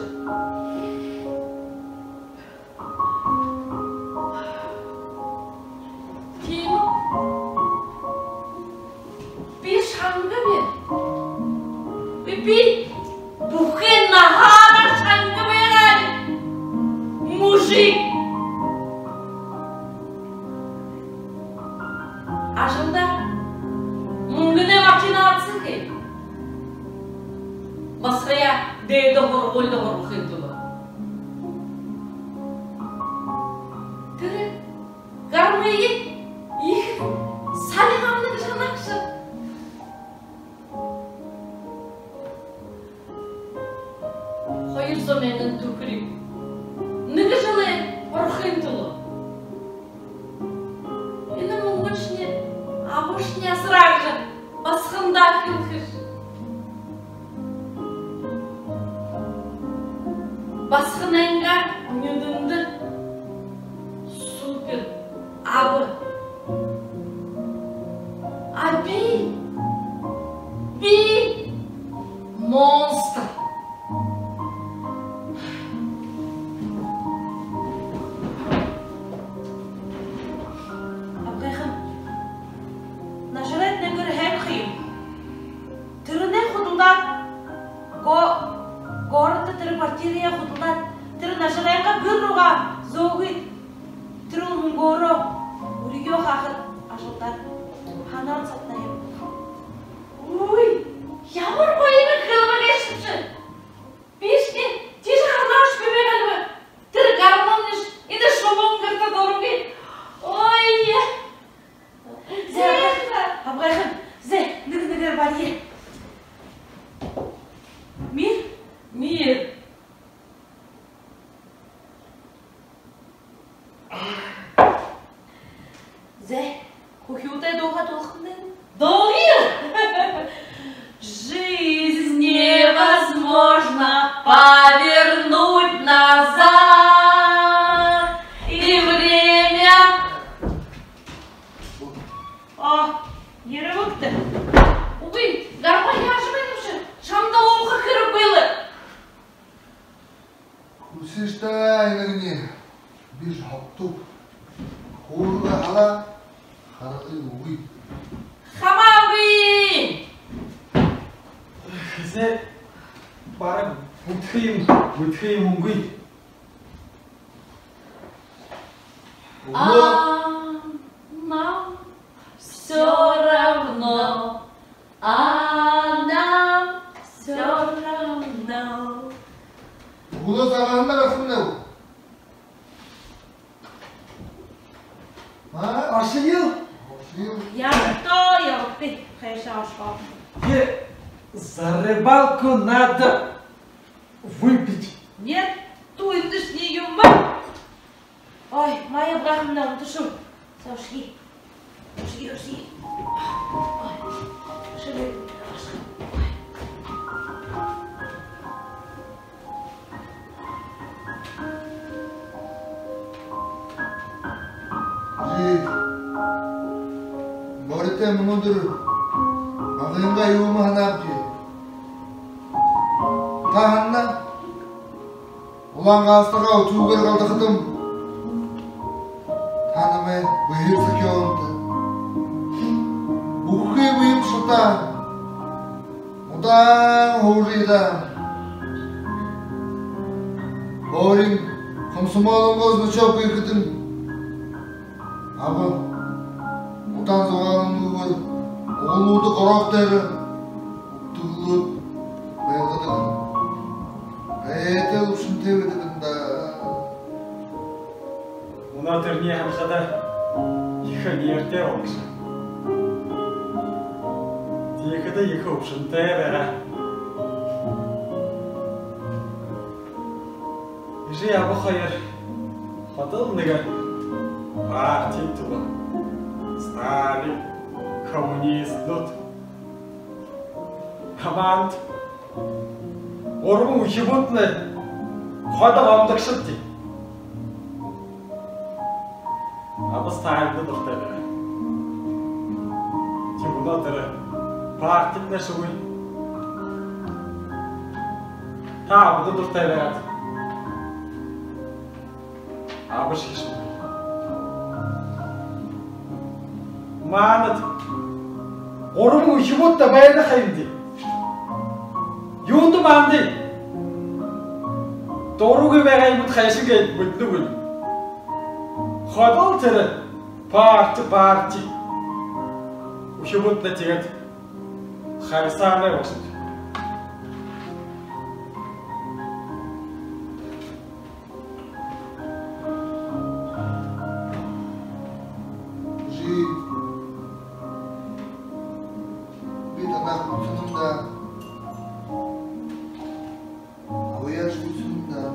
Тиимэ. Би шанга бэ. Би, би бүхы наһаараа шанга байгааб. Мужик. Ажалдаа мүнгэнэй махинаци хээ. Басагаяа дээдэ һургуулида һургахын түлөө. Тэрэ гармые ехэ салин абана гэжэ һанагша. Хоёр зуун мянган түхэриг нэгэ жэлээр Зөөгүй, тэрэ мүнгөөрөө өөрыгөө хаахад ажалдаа һанаан саднай юм. Үй, ямар гоё юм хэлмэг гээшэбши. Бишни, тиижэ хараашагүй байгаал бэ? Тэрэ гармуншни энэ шубуун гэртэ дургүй. Ой. Зэ, абгайхан, зэ, нэгэ нэгээр бария. Мир? Мир. Зэ, хүхюутэй дуугаа дуулахамнай. Дуулая! Жизнь невозможно повернуть назад, и время... А, ерээ гүт? Үгы, гармун яажа байнабши? Шамда ууха хэрэг бэлэй. Хүсыш даа, инагни, би жохтуп. Хуулиие халаа, харгы үгы. Хамаагүй! Хэзээ бараг бүтэхэ юм, бүтэхэ юм үгы. Үгы. А, нам всё равно. А нам всё равно. Үглөө сагаанаар асамнай. А? Ошоё. Ошоё. Ябагты, ябагты. Хайшаа ошохо? Тэ, за рыбалку надо выпить. Нет, ту эндэ шни юм. Ой, мая абгайхамнай, унташооб. Сошги. Сошги, сошги. Ой, шэгэ. Жи. Моритой мүнөөдэр магынгаа юумэ һанаабди. Та һанана? Улаан галстагаа үтүүгээр галдахадам, та намайе бэһээр сахёонта. Бүхы бэеым шатаа. Удаан һуужа ядаа. Өөрын комсомолонгоо значок гэргэдэн. Аба удаан зугаалангүйгөөр углууда горохо дээрэ үбдүүлээд байлгадаг. Эдэл үбшэнтэй байдаг юм даа. Мүнөө тэрэнээ һанахада ехэ нээрээ болошоо. Тиихэдэ ехэ үбшэнтэй байгаа. Эжы аба хоёр ходол нэгэ партиин түлөө. Сталин, коммунистнууд. Хамаанд гурбан үхибүүд лэ ходо гомдогшод. Аба Сталинда дуртай байгаа. Тиимэ, мүнөө тэрэ партиин түлөө шүүе. Та абада дуртай байгаад, абаш хэшүүе. Манад гурбан үхибүүдтэ байна ха юм даа. Юундэ манда дурагүй байгаа юм, хайшан гээд мэдэнэгүй. Ходол тэрэ парти, парти. Үхибүүдтэ тиигээд харисаанай болошоод. Жи, би танаа хүсэнэм даа. Абаяаш хүсэнэм даа.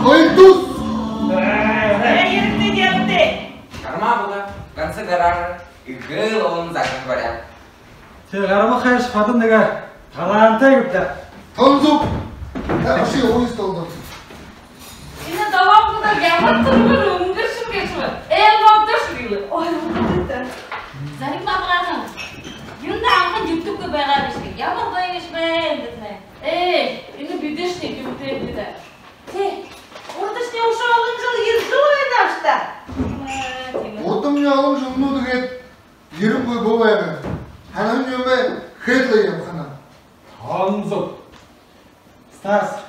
Хоёр тус! Э, ерэгты, ерэгты! Гармаа була, ганса гараараа эгээл олон загас баряа. Тэрэ гармаа хайшаа хадаа нэгэ талаантай гээб даа. Тон зүб! Та бишые уйс толдо. Энэ долоон хүнэй ямар түргэн үнгэршэн гээшэб. Эл бодош гэлээ. Ой, үнгэртэ. Зарим бабгаахан. Юундэ анхан зүбдэггүй байгаа гээшэб. Ямар гоё гээшэб бэ, эндэтнай. Ээ, энэ бидэшни зүбдэггүй даа. Тэ, урдашни үшөө олон жэл ерэжэл байнаш даа. Э, тиимэ. Урдамни олон жэлнүүд гээд ерэнгүй бөө байгаа. Һанаһан юм бэ, хээд лэ ябахана. Тон зүб. Стас,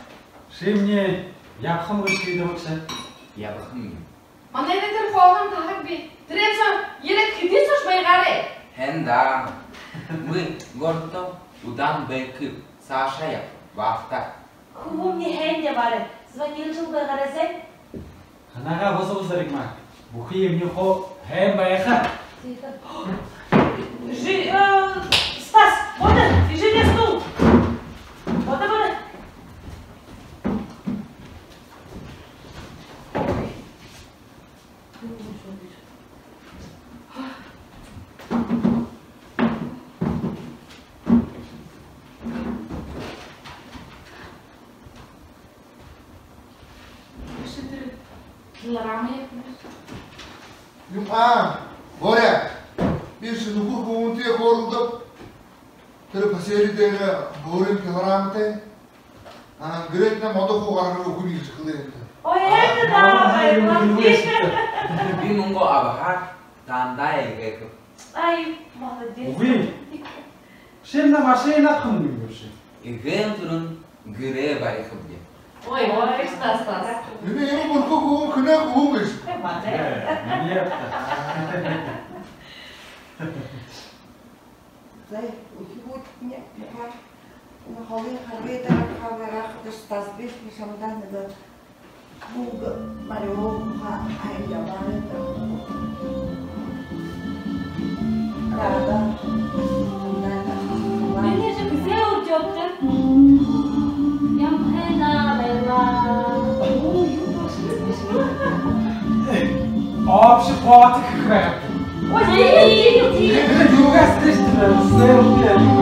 шимни ябахам гэжэ шиидээ бэшэ. Ябахам. Манай энэ тэрэ хооһон таһаг би. Тэрэ соо ерээд хэды соо байгаарай. Хэн даа. Мы городто удаан байхаб, саашаа яб, баабта. Хүбүүмни һайн ябаарай. Звонилжал байгаарай, зай. Ханаагаа бусаба, Заригма. Бүхы юумэн хуу һайн байха. Тиихэдэ. Жи-, э, Стас, бодо, иижэ стул. Бодо, бодо. Юун, аа, Боря. Би ши нүхэр хүбүүнтэй хөөрэлдөөб. Тэрэ поселкедэ хөөрэлдөөб, пилораматай. Аа, гэртэнь модо хуу гаргажа үгэхэ юм гэжэ хэлээ юм даа. Ой, энэ даа, ой, молодец. Би мүнгэ абахаар, тандаа эльгээхэб. Ай, молодец. Үгы. Шимни машина абахам гэжэ. Эгээн түрүүн гэрээ барихаб гээ. Ой, ой, Стас, Стас. Энэ юм бүрхэ хүн хэнэй хүн гээшэб. Э, минии абта. Зай, үхибүүдни, энэ холын харгыда гарахада, Стас, би шамда нэгэ бүгэ бариу ха, ай, ябаарай. Рада. Минии жэ хэзээ үрдёобта? Ямархайна байла. Общий котик хэхэ байгааб. Ой, ой, ой, ой, ой. Юугаас лэ, что ли? Селфи.